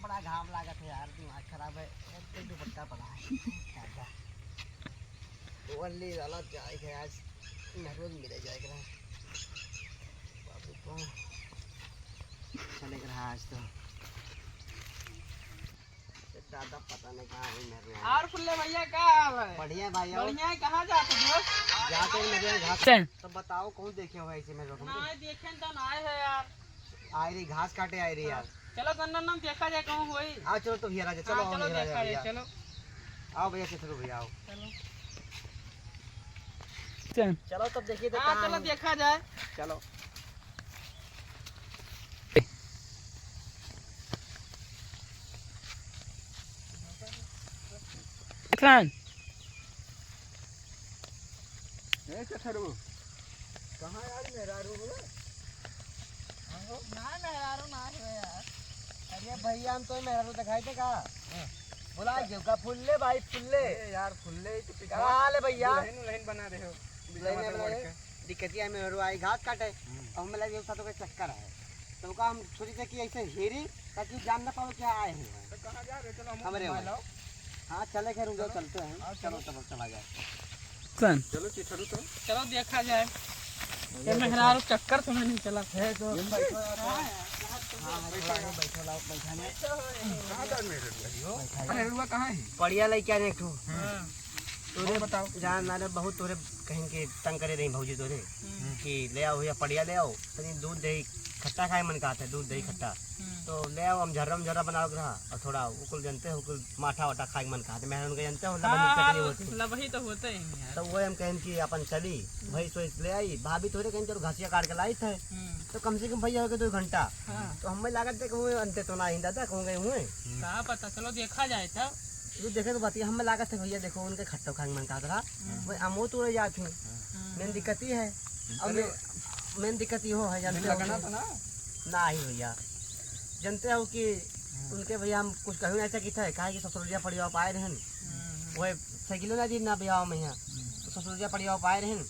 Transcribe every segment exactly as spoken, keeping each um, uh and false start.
बड़ा घाम लागत है यार, दिमाग खराब है। एक तो दुपट्टा पड़ा है। दादा। ओढ़ ली, लाला जाए के आज, महरोज मिले जाए के रहा। बाबू को चले के रहा आज तो। दादा पता नहीं कहाँ है महरोज। और फुल्ले भैया, का हाल है? बढ़िया भाई, और बढ़िया है। कहाँ जाते दोस्त? जाते हैं महरोज घास। तो बताओ, कौन देखे हो ऐसे महरोज में? ना देखे तो ना है यार। आए रही, घास काटे आए रही यार। चलो गन्ना नम देखा जाए कहूँ होई। आओ चलो तो भैया राजा, चलो हाँ, आओ चलो भैया राजा देखा जाए, भैया। चलो। आओ भैया चतुर भैया आओ। चलो। चल। चलो तब देखिए तो हाँ, कहाँ चलो है। देखा जाए। चलो। इरफान। ए चठरू, कहाँ यार मेहरारू हो? ना मेहरारू ना हो यार। अरे भैया, हम तो मेहरारू दिखाई दे का? हाँ। बुला के का फुल्ले भाई, फुल्ले। अरे यार, फुल्ले ही तो का पिछवा हाल है भैया? दुल्हन उल्हन बना रहे हो, दुल्हन बिछवा बना रहे। ओढ़ के। दिक्कतिया मेहरारू आई घास काटे, हम्म। अब हमें लगे साथ के चक्कर है, तो का हम सोचे थे कि ऐसे हेरी, ताकि जान ना पाओ क्या आए हैं। तो कहाँ जा रहे हो? चलो, हम हमरे घुमा वहाँ। लाओ। हाँ, चले खैर, उधर चलो। चलते हैं। हाँ, चलो, चलो। चलो, चला जाए। कौन? चलो, चिथरू तो। चलो, देखा जाए। ये मेहरारू चक्कर से नहीं चला। है तो। ये बैठो यार। हाँ, यार, हाँ, थोड़ा आगे बैठो, लाओ, बैठा नहीं। कहाँ जा मेहरारू? बैठा अरे, है। रुआ कहाँ है? पड़िया लेके आने एक ठो। हाँ। तोरे और बताओ। जान ना रे, बहुत तोरे कहीं के तंग करे रही भौजी तोरे हम्म। कि ले आओ भैया, पड़िया ले आओ, तनी दूध दही खट्टा खाए मन कहत है, दूध दही हम्म। खट्टा। हम्म। तो ले आओ, हम झर्रा में झर्रा बनाओ के रहा, और थोड़ा उकुल जनते हो, उकुल माठा वाठा खाए के मन कहत है, मैं उनके जनते हो, लबही हाँ, चटनी हाँ, होती है। लबही तो होते ही हैं यार। तो वो हम कहें कि अपन चली, हम्म। भैंस वैस ले आई, भाभी तोरे कहीं चलो घसिया काट के लाई थे, हम्म। तो कम से कम भैया हो गए दो घंटा। हाँ। तो हमें लागत है कि वो अंते तो ना ही दादा, कहूँ गए हुए। का पता, चलो देखा जाए तब। ये देखे तो बतिया, हमें लागत है भैया, देखो उनके खट्टो खाए के मन कहत रहा, हम्म। वो अमो तोड़े जात ही। हम्म। मेन दिक्कत ही है। अब अरे। मेन, मेन दिक्कत इहो है, जानते हो लगना कि तो ना। ना ही भैया, जानते हो कि हम्म। उनके भैया हम कुछ कहूँ ऐसा किया है, काहे कि ससुरलिया पड़िया पाए रहन, हम्म। वह साइकिलो ना दी ना भैया हम यहाँ, हम्म। तो ससुरलिया पड़िया पाए रहन,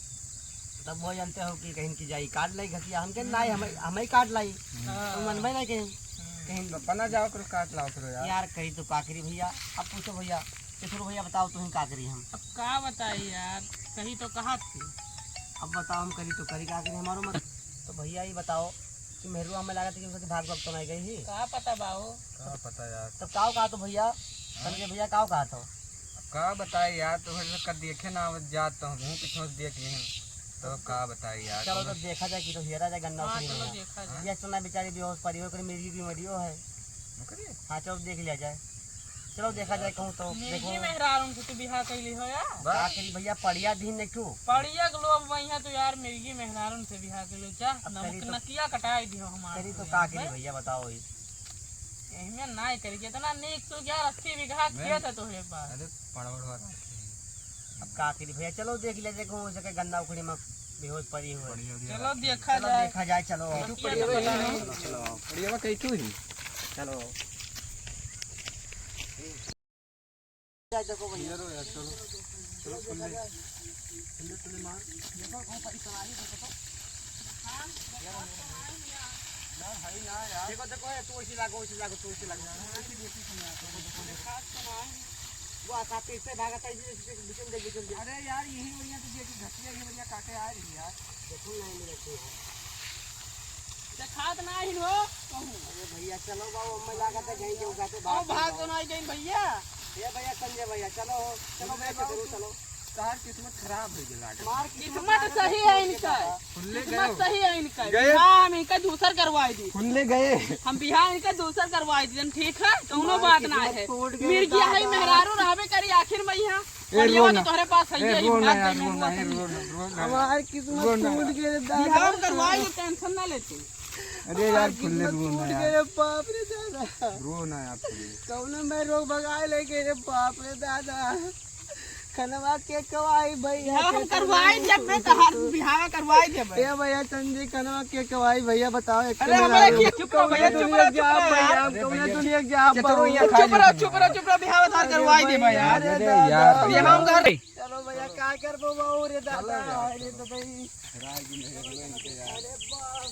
तब वो जानते हो कि कहीं की जाई काट लाई घसिया, हम कहे, "नहीं, हमें, हमें ही काट लाई।" हाँ। तो मनबे नहीं कहीं, हम्म। कहीं तो बना जाओ, करो काट लाओ, करो यार। यार, करी तो का करी भैया, अब पूछो भैया, किशोर भैया बताओ, तुम का करी हम? अब का बताई यार, कही तो कहा थी। अब बताओ, हम करी तो करी का करी, हमारो मत। तो भैया ये बताओ कि मेहरू हमें लागत है कि उसके भाग वक्त तो नहीं गई ही। का पता बाओ। का पता यार। तब काव कहा तो भैया, हाँ? समझे भैया, काव कहा तो? अब का बताए यार, तो फिर कद देखे ना आवत जात, तो हम कितनों से देख लिए हैं, तो अब का बताए यार, चलो कौनो तो देखा जाए कि तो हेरा जाए गन्ना हाँ, उखड़ी चलो में। देखा जाए। ये सुना बेचारी बेहोश पड़ी हो, ओकरे मिर्गी बीमारियो है। ओकरे? हाँ, चलो देख लिया जाए। चलो देखा जाए कहूँ तो मिर्गी देखो। मेहरारून से तू बियाह कैली हो यार? का करी भैया, पड़िया दिन नहीं तू। पड़िया के लोग वही है तो यार, मिर्गी मेहरारून से बियाह कैली जा। अब करी तो नकिया कटाई दियो हमार करी तो। का करी भैया बताओ ई। एहमे नाय करी, कितना नीक तू यार अस्सी बीघा मैं खेत है तोहरे पास। अरे पड़वल वाला अब का करी भैया, चलो देख ले, देखो हो सके गन्ना उखड़ी में बेहोश पड़ी हुई। बढ़िया, बढ़िया चलो बात है। देखा चलो जाए। देखा जाए, चलो। चलो, चलो, बढ़िया बात है। चलो, बढ़िया बात है, तू ही। चलो। जाए देखो भैया। यार, यार, चलो। चलो, फुल्ले। फुल्ले, फुल्ले मार। देखो, कौन सा इतना आगे देखो तो। यार, है ना यार। देखो, देखो, ये तू ऐसी लागो, ऐसी लागो, तू ऐसी लागो। वो आता पीछे भागता है, इसे, इसे, बिचन दे, बिचन दे। अरे यार, यही बढ़िया तो देखी घटिया, यही बढ़िया काटे आ रही यार। देखो, नहीं मिलती है। देखात ना ही हो, कहूँ। अरे भैया, चलो बाबू, हमें लागत है कहीं के उगाते ओ, भाग भाग गए। तो नहीं गई भैया। ए भैया, संजय भैया, चलो, चलो भैया, बाबू, चलो, तू चलो। तार किस्मत खराब हो गया लागे। मार किस्मत सही है इनका। फुल्ले किस्मत गए। सही है इनका। गए। बियाह हम इनका दूसर करवाई दी। फुल्ले गए। हम बियाह इनका दूसर करवाई दी, ठीक है? कौनो हमार बात ना किस्मत है। टूट गए, मिर्गिया है, दादा। मेहरारू रहबे करी आखिर में यहाँ। ए, बढ़िया रो बात ना। तोहरे पास है ए, ये रो ना भाग यार, गई रो ना, मेहरुआ ए, संग। रो ना, रो ना। हमार किस्मत रो ना टूट यार। गए, दादा। बियाह करवाई दे, टेंशन ना लेते। अरे यार, हमार फुल्ले किस्मत रो ना टूट यार। गए, बाप रे दादा। रो ना यार, फुल्ले। कौनो मैं रोग भगाए लेके रे, बाप रे दादा। खनवा के कवाई भैया बिहाव के हम करवाई कवाई। देबे, तहार बिहाव करवाई देबे। ए भैया संजय, खनवा के कवाई भैया बताओ, एक अरे तो हमारे मेरा की, चुप रहो भैया, कौने चुप दुनिया रहो, चुप जाब रहो भैया, यार। कौने दुनिया जाब चुप रहो, भैया। चुप रहो, चुप रहो, चुप रहो, बिहाव धार अरे करवाई दे भैया, भैया। अरे अरे दादा। यार। बिहाव कर। चलो भैया, का करबो बाबू रे दादा, चलो यार, अरे चलो। तो भाई। राज में रहने के यार। अरे बाप।